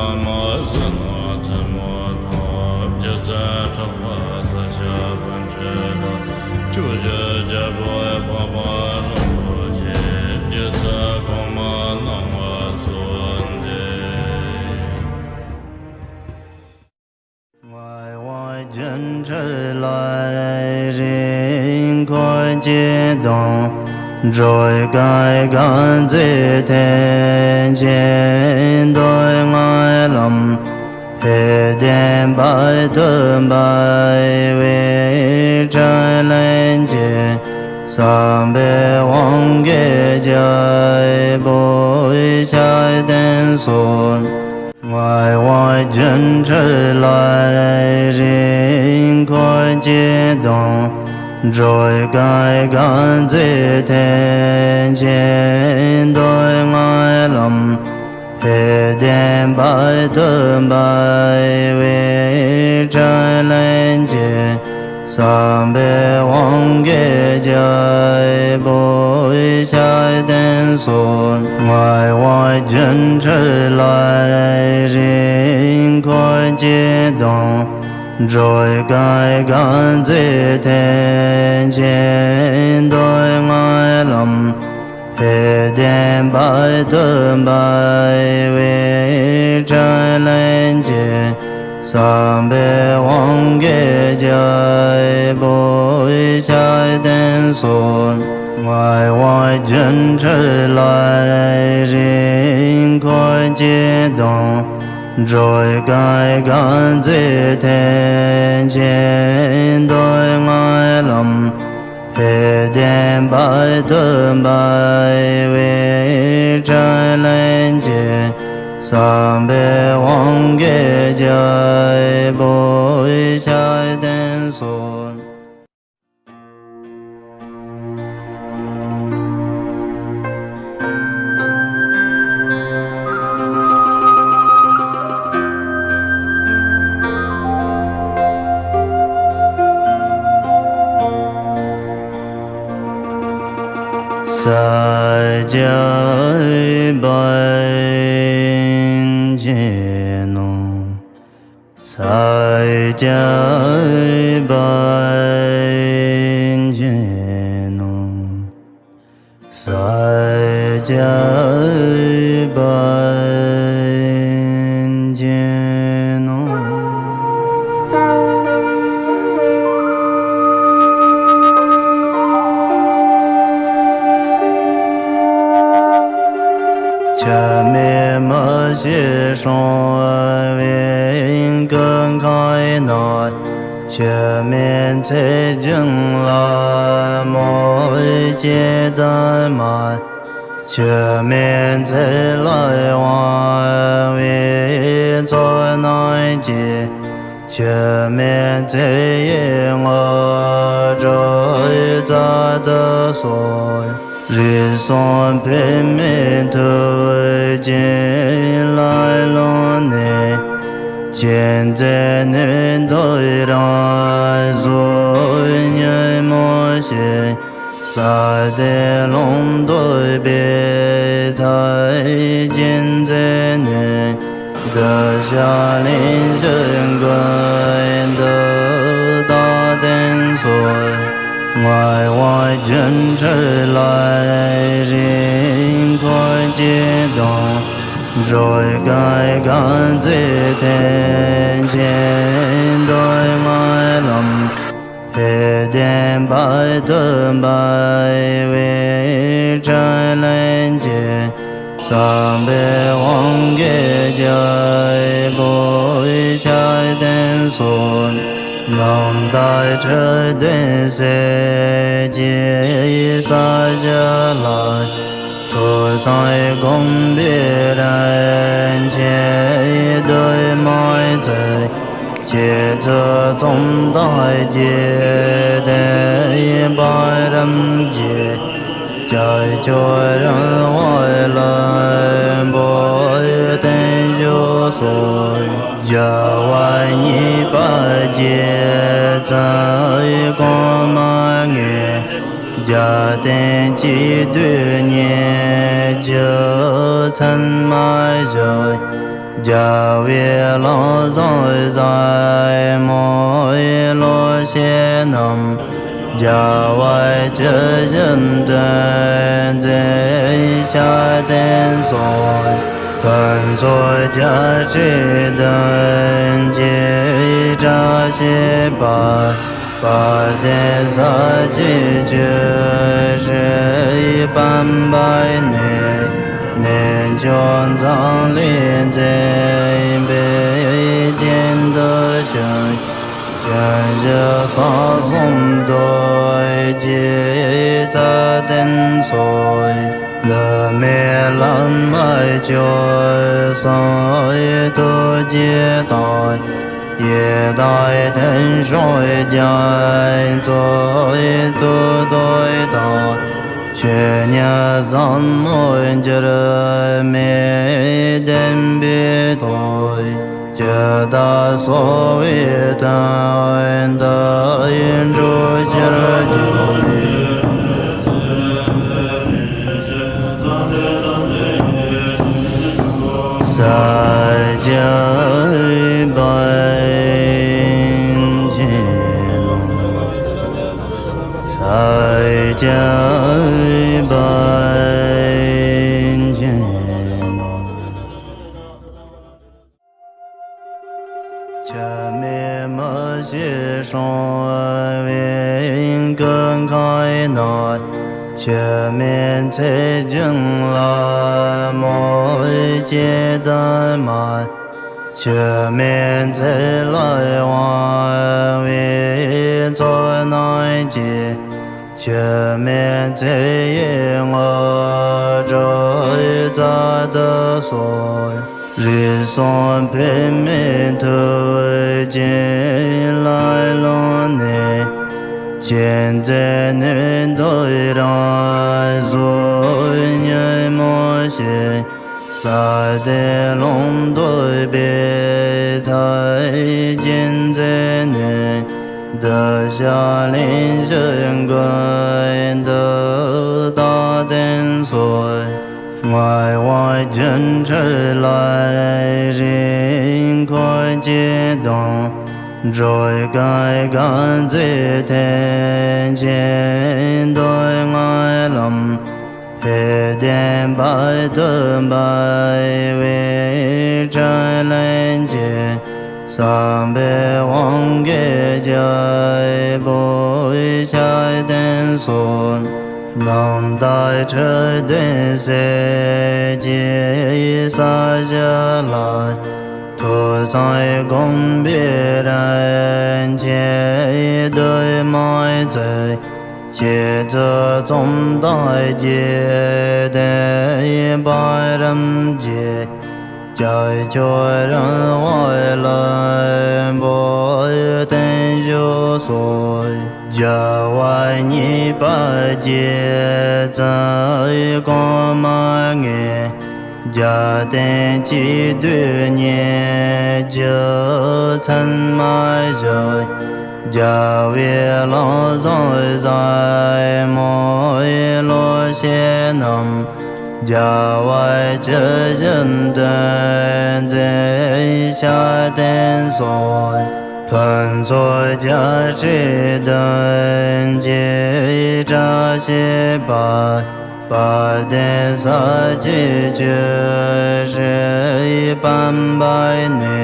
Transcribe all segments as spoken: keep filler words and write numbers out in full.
མ་སྲིན་ནོ་ཐལ་མོ་སྟོབས་ཀྱི་རྩལ་ཕྲག་པ་ས་སྐྱ་པཎ་ཆེན་དང་ཆོས་ཀྱི་རྒྱལ་པོ་འཕགས་པ་རིན་པོ་ཆེ་རྗེ་བཙུན་གོང་མ་རྣམ་པ་གསོལ་འདེབས། ངག་དབང་སྒྱུ་འཕྲུལ་ལས་རིང་འཁོར་གྱི་དོན། འགྲོ་ཀུན་དགའ་མཛད་ཐེག་ཆེན་དོན་ལྔའི་ལམ། འཕེལ་དོན་བར་དུ་འབད་པའི་དྲིན་ལན་གྱིས། བསམ་པའི་དབང་གིས་རྒྱལ་པོའི་ཕྱག་རྟེན་གསོལ། ངག་དབང་སྒྱུ་འཕྲུལ་ལས་རིང་འཁོར་གྱི་དོན། འགྲོ་ཀུན་དགའ་མཛད་ཐེག་ཆེན་དོན་ལྔའི་ལམ། འཕེལ་དོན་བར་དུ་འབད་པའི་དྲིན་ལན་གྱིས། བསམ་པའི་དབང་གིས་རྒྱལ་པོའི་ཕྱག་རྟེན་གསོལ། ངག་དབང་སྒྱུ་འཕྲུལ་ལས་རིང་འཁོར་གྱི་དོན། འགྲོ་ཀུན་དགའ་མཛད་ཐེག་ཆེན་དོན་ལྔའི་ལམ། འཕེལ་དོན་བར་དུ་འབད་པའི་དྲིན་ལན་གྱིས། བསམ་པའི་དབང་གིས་རྒྱལ་པོའི་ཕྱག་རྟེན་གསོལ། ངག་དབང་སྒྱུ་འཕྲུལ་ལས་རིང་འཁོར་གྱི་དོན། འགྲོ་ཀུན་དགའ་མཛད་ཐེག་ཆེན་དོན་ལྔའི་ལམ། འཕེལ་དོན་བར་དུ་འབད་པའི་དྲིན་ལན་གྱིས། བསམ་པའི་དབང་གིས་རྒྱལ་པོའི་ཕྱག་རྟེན་གསོལ། ས་སྐྱ་པཎ་ཆེན་ནོ། ས་སྐྱ་པཎ་ཆེན་ནོ། ས་སྐྱ་པཎ་ཆེན་ནོ། ཁྱི་མེད་མི་ཤེས་སྲུང་བའི་ཀུན་མཁའི་ནང་། ཁྱི་མེད་ཚེ་སྦྱིན་ལ་མོ་སྐྱེ་དུ་མ། ཁྱི་མེད་ཚེ་ལ་དབང་བའི་ཚོགས་རྣམས་ཀྱིས། ཁྱི་མེད་ཚེ་ཡི་དངོས་གྲུབ་སྩལ་དུ་གསོལ། རིགས་གསུམ་འཕེལ་མེད་ཐུགས་རྗེའི་ལ་ལུང་ནས། མཁྱེན་བརྩེ་ནུས་མཐུ་རང་གཟུགས་ཉོན་མོངས་ཞི། ས་སྟེང་ལུང་དུ་སྦས་ཚར་གྱི་མཛད་ནས། གདུལ་བྱ་ལེན་བཞིན་ཀུན་ཏུ་བདག་བསྟེན་གསོལ། ངག་དབང་སྒྱུ་འཕྲུལ་ལས་རིང་འཁོར་གྱི་དོན། འགྲོ་ཀུན་དགའ་མཛད་ཐེག་ཆེན་དོན་ལྔའི་ལམ། འཕེལ་དོན་བར་དུ་འབད་པའི་དྲིན་ལན་གྱིས། བསམ་པའི་དབང་གིས་རྒྱལ་པོའི་ཕྱག་རྟེན་གསོལ། རྣམ་དག་འཕྲོད་བསྟེན་ཟས་ཀྱི་ས་གཞི་ལ། ཐོས་བསམ་སྒོམ་པའི་རིན་ཆེན་གདོད་མའི་ཚལ། ཁྱེད་ཚོའི་རྩོམ་དང་བཅས་ཏེ་བར་རིམ་གྱི། ཀྱང་ཁྱོད་རང་དབང་བློན་པོའི་རྟེན་མཆོག་སོགས། རྒྱལ་བ་གཉིས་པ་རྗེ་བཙུན་གོང་མ་ལྔའི། རྒྱལ་བསྟན་གཅིག་བསྡུས་ཉིད་ཀྱི་མཚན་མ་བཞག། རྒྱལ་བའི་ལམ་བཟང་ཟབ་མོའི་བློ་ཤེས་རྣམས། རྒྱལ་བ་ཇི་བཞིན་དོན་མཛད་ཤ་སྟན་སོགས། ཕུན་ཚོགས་རྒྱ་ཆེའི་དོན་གྱི་བཀྲ་ཤིས་པ། དཔལ་ལྡན་ས་སྐྱའི་ཆོས་སྲིད་བསྟན་པ་ནི། གནས་མཆོག་འཛམ་གླིང་མཛེས་པའི་རྒྱན་དུ་བྱོན། བྱོན་ཞིང་ས་གསུམ་རྡོ་རྗེ་དང་ལྡན་སོགས། བསླུ་མེད་བླ་མ་བཅུ་གསུམ་ཐུགས་རྗེ་དང་། ཡི་དམ་མཐུན་ཕྱོགས་རྒྱ་མཚོའི་ཐུགས་རྟོག་དང་། ཆོས་ཉིད་ཟབ་མོ་འགྱུར་མེད་བདེན་པའི་ཐོག་ཇི་ལྟར་གསོལ་བའི་དོན་དུ་འགྲུབ་ཕྱིར་བགྱི། ས་སྐྱ་པཎ་ཆེན་ནོ། ས་སྐྱ་པཎ་ཆེན་ནོ། འཆི་མེད་མི་ཤེས་སྲུང་བའི་སྐུ་མཁར་ན། འཆི་མེད་ཚེ་འབྱིན་ལ་མོ་སྐྱེ་དུ་མ། འཆི་མེད་ཚེ་ལ་དབང་བའི་ཚོགས་རྣམས་ཀྱིས། འཆི་མེད་ཚེ་ཡི་དངོས་གྲུབ་སྩལ་དུ་གསོལ། རིགས་གསུམ་འཕེལ་མེད་ཐུགས་ཀྱི་ལ་ལུང་ནས། མཁྱེན་བརྩེ་ནུས་མཐུ་རང་གཟུགས་ཉོན་མོངས་ཞི། ས་སྟེང་ལུང་རྟོགས་པའི་ཚད་ཀྱིས་མཛད་ནས། གདུལ་བྱ་གླིང་བཞི་ཀུན་ཏུ་རྟག་བརྟན་སོགས། ངག་དབང་སྒྱུ་འཕྲུལ་ལས་རིགས་འཁོར་བཅས་དང་། འགྲོ་ཀུན་དཀའ་མཛད་ཐེག་ཆེན་སྟོད་མངའ་ལམ། འཕེལ་ལྡན་བར་དུ་འབར་བའི་འཕྲིན་ལས་ཀྱིས། བསམ་པའི་དབང་གིས་རྒྱལ་པོའི་ཞབས་བརྟན་སོགས། རྣམ་དག་འཕྲོད་བསྟེན་སྲས་ཀྱི་ས་གཞི་ལ། ཐོས་བསམ་སྒོམ་པའི་རིན་ཆེན་གདུང་མ་བརྩེགས། བྱིན་རླབས་རྩོམ་དང་བརྒྱུད་དེ་བར་རིམ་གྱིས། ཀྱང་ཁྱོད་རིམ་བར་ལྷུན་པོར་བརྟན་བཞུགས་སོ། རྒྱལ་བ་གཉིས་པ་རྗེ་བཙུན་གོང་མ་ལྔས། རྒྱལ་བསྟན་གཅིག་བསྡུས་ཉིད་ཀྱི་མཚན་མ་བཞག་རྒྱལ་བའི་ལམ་བཟང་ཟབ་མོའི་བློ་ཤེས་རྣམས། རྒྱལ་བ་ཇི་བཞིན་དོན་མཛད་ཤ་སྟན་སོགས། ཕུན་ཚོགས་རྒྱ་ཆེའི་དོན་གྱི་བཀྲ་ཤིས་པ། དཔལ་ལྡན་ས་སྐྱའི་ཆོས་སྲིད་བསྟན་པ་ནི།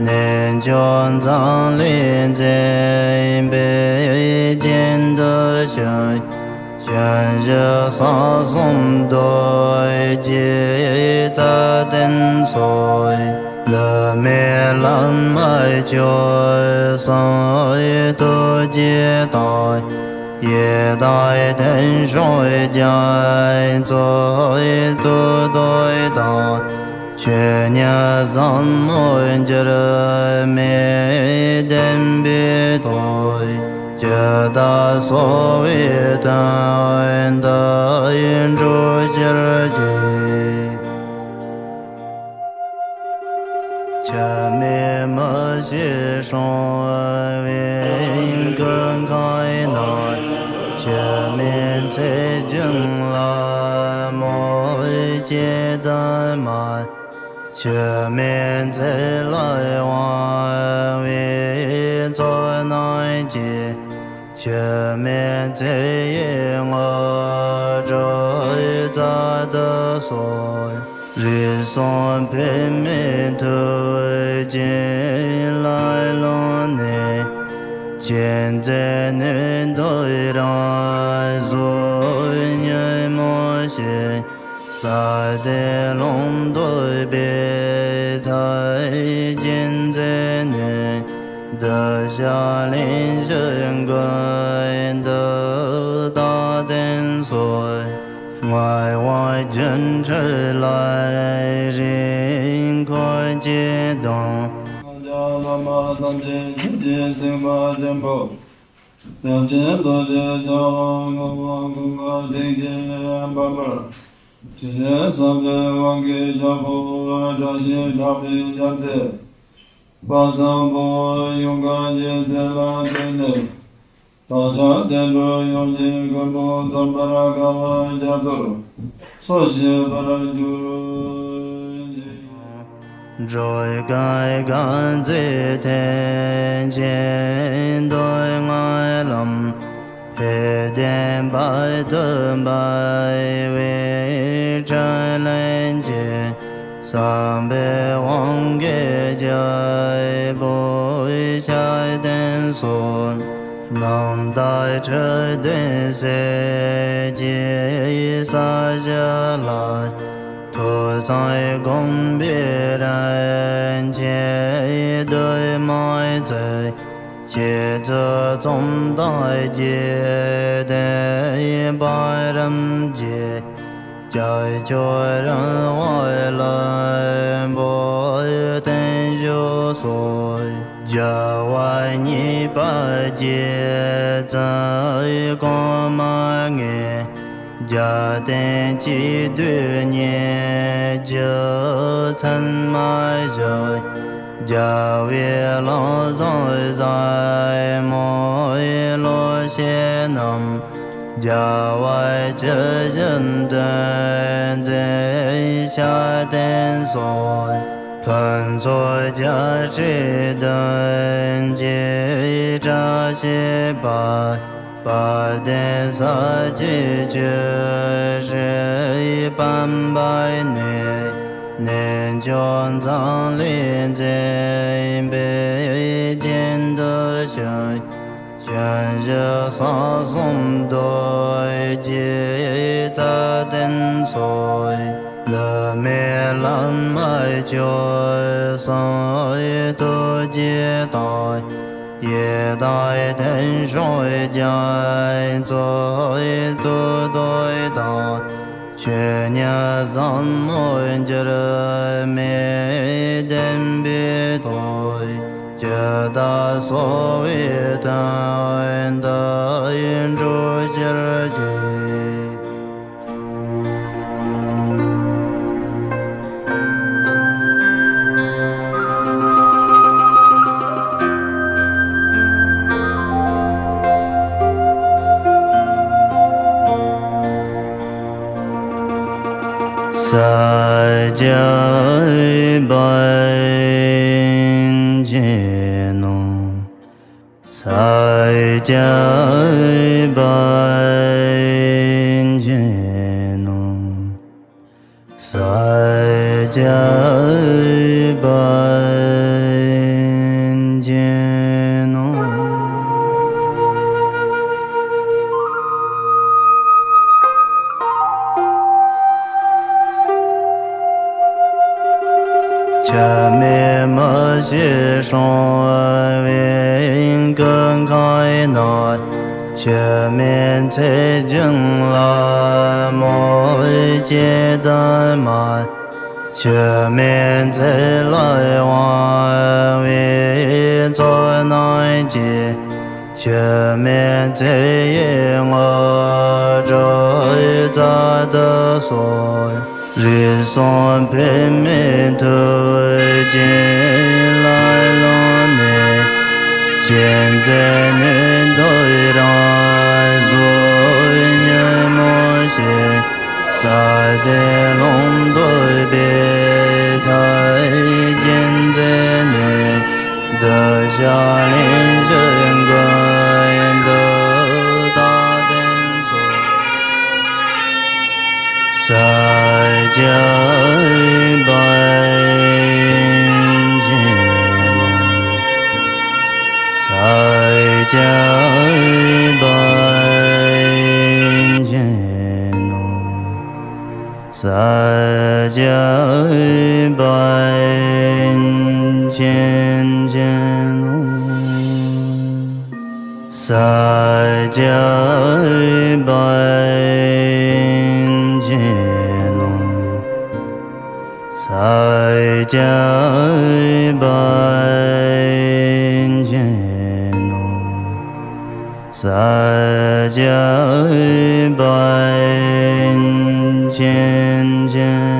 གནས་མཆོག་འཛམ་གླིང་མཛེས་པའི་རྒྱན་དུ་བྱོན། བྱོན་ཞིང་ས་གསུམ་རྡོ་རྗེ་དང་ལྡན་སོགས། བསླུ་མེད་བླ་མ་བཅུ་གསུམ་ཐུགས་རྗེ་དང་། ཡི་དམ་མཐུན་ཕྱོགས་རྒྱ་མཚོའི་ཐུགས་རྟོག་དང་། ཆོས་ཉིད་ཟབ་མོ་འགྱུར་མེད་བདེན་པའི་ཐོག་ཇི་ལྟར་གསོལ་བའི་དོན་དུ་འགྲུབ་ཕྱིར་བགྱི། འཆི་མེད་མི་ཤེས་སྲུང་བའི་སྐུ་མཁར་ན། འཆི་མེད་ཚེ་འབྱིན་ལ་མོ་སྐྱེ་དུ་མ། འཆི་མེད་ཚེ་ལ་དབང་བའི་ཚོགས་རྣམས་ཀྱིས། འཆི་མེད་ཚེ་ཡི་དངོས་གྲུབ་སྩལ་དུ་གསོལ། རིགས་གསུམ་འཕེལ་མེད་ཐུགས་རྗེའི་ལ་ལུང་ནས། མཁྱེན་བརྩེ་ནུས་མཐུ་རང་གཟུགས་ཉོན་མོངས་ཞི། ས་སྟེང་ལུང་བསྟོད་པའི་ཚལ་གྱི་མཛེས་ནས། གདུལ་བྱ་ལེན་བཞིན་ཀུན་ཏུ་བདག་བསྟེན་གསོལ། ངག་དབང་སྒྱུ་འཕྲུལ་ལས་རིགས་འཁོར་བཅས་དང་། བླ་མ་ཐམས་ཅད་ཆོས་ཀྱི་སེམས་དཔའ་ཆེན་པོ། ཡབ་ཆེན་རྡོ་རྗེ་འཆང་དབང་ངག་དབང་ཀུན་དགའ་ཐེག་ཆེན་དམ་པར། ཆོས་རྒྱལ་བསམ་འཕེལ་དབང་གི་རྒྱལ་པོ་བཀྲ་ཤིས་གྲགས་པའི་རྒྱལ་མཚན། དཔལ་བཟང་པོ་ཡུངས་དཀར་གྱི་མཚན་ལ་བརྟེན་ནས། བདག་ཅག་བསྟན་འགྲོ་ཡོངས་ཀྱི་མགོན་པོ་སྟོན་པར་དཀའ་བ་རྒྱ་མཚོར་འཚོ་བྱེད་པར་གྱུར་ཅིག། འགྲོ་ཀུན་དཀའ་མཛད་ཐེག་ཆེན་སྟོད་མངའ་ལམ། འཕེལ་དང་བར་དུ་འབར་བའི་འཕྲིན་ལས་ཀྱི། བསམ་པའི་དབང་གིས་རྒྱལ་པོའི་ཕྱག་རྟེན་སོགས། རྣམ་དག་འཕྲོད་བསྟེན་སྲས་ཀྱི་ས་གཞི་ལ། ཐོས་བསམ་སྒོམ་པའི་རིན་ཆེན་གདུང་མ་བརྩེགས། ཁྱེད་ཚོའི་རྩོམ་དང་རྒྱས་བསྡུས་པར་རིམ་གྱིས། ཀྱང་ཁྱོད་རང་དབང་ལུས་པོ་བརྟན་བཞུགས་སོ། རྒྱལ་བ་གཉིས་པ་རྗེ་བཙུན་གོང་མ་ལྔས། རྒྱལ་བསྟན་གཅིག་བསྡུས་ཉིད་ཀྱི་མཚན་མ་བཞག། རྒྱལ་བའི་ལམ་བཟང་ཟབ་མོའི་བློ་ཤེས་རྣམས། རྒྱལ་བ་ཇི་བཞིན་སྟོན་མཛད་ཕྱག་རྟེན་སོགས། ཕུན་ཚོགས་རྒྱ་ཆེའི་གདུལ་བྱའི་བཀྲ་ཤིས་པ། དཔལ་ལྡན་ས་སྐྱའི་ཆོས་སྲིད་པད་འབར་ནས། གནས་མཆོག་འཛམ་གླིང་མཛེས་པའི་རྒྱན་དུ་བྱོན། བྱོན་ཞིང་གསང་གསུམ་རྡོ་རྗེ་གཏེར་སྟོན་སོགས། བསླུ་མེད་བླ་མ་བཅུ་གསུམ་ཐུགས་རྗེ་དང་། ཡི་དམ་དོན་སྲུང་རྒྱ་མཚོའི་ཐུགས་རྟོག་དང་། ཆོས་ཉིད་ཟབ་མོ་འགྱུར་མེད་བདེན་པའི་ཐོག། ཇི་ལྟར་གསོལ་བའི་དོན་དུ་འགྲུབ་གྱུར་ཅིག། ས་སྐྱ་པཎ་ཆེན་ནོ། ས་སྐྱ་པཎ་ཆེན་ནོ། ས་སྐྱ་པཎ་ཆེན་ནོ། འཆི་མེད་མི་ཤེས་སྲུང་བའི་ཀུན་ཁང་ན། འཆི་མེད་ཚེ་སྦྱིན་ལ་མོ་སྐྱེ་དུ་མ། འཆི་མེད་ཚེ་ལ་དབང་བའི་ཚོགས་རྣམས་ཀྱིས། འཆི་མེད་ཚེ་ཡི་དངོས་གྲུབ་སྩལ་དུ་གསོལ། རིགས་གསུམ་འཕེལ་མེད་ཐུགས་རྗེའི་ལ་ལུང་ནས། མཁྱེན་བརྩེ་ནུས་མཐུ་རང་གཟུགས་ཉོན་མོངས་ཞི། ས་སྟེང་ལུང་བསྟོད་པའི་ཚལ་ ལེན་བཞི་མགོན་དུ་བདག་བསྟེན་སོ། ས་སྐྱ་པཎ་ཆེན་ནོ། ས་སྐྱ་པཎ་ཆེན་ནོ། ས་སྐྱ་པཎ་ཆེན་ཆེན་ནོ། ས་སྐྱ་པཎ་ཆེན་ནོ། ས་སྐྱ་པཎ་ཆེན་ནོ། ས་སྐྱ་པཎ་ཆེན་ཆེན།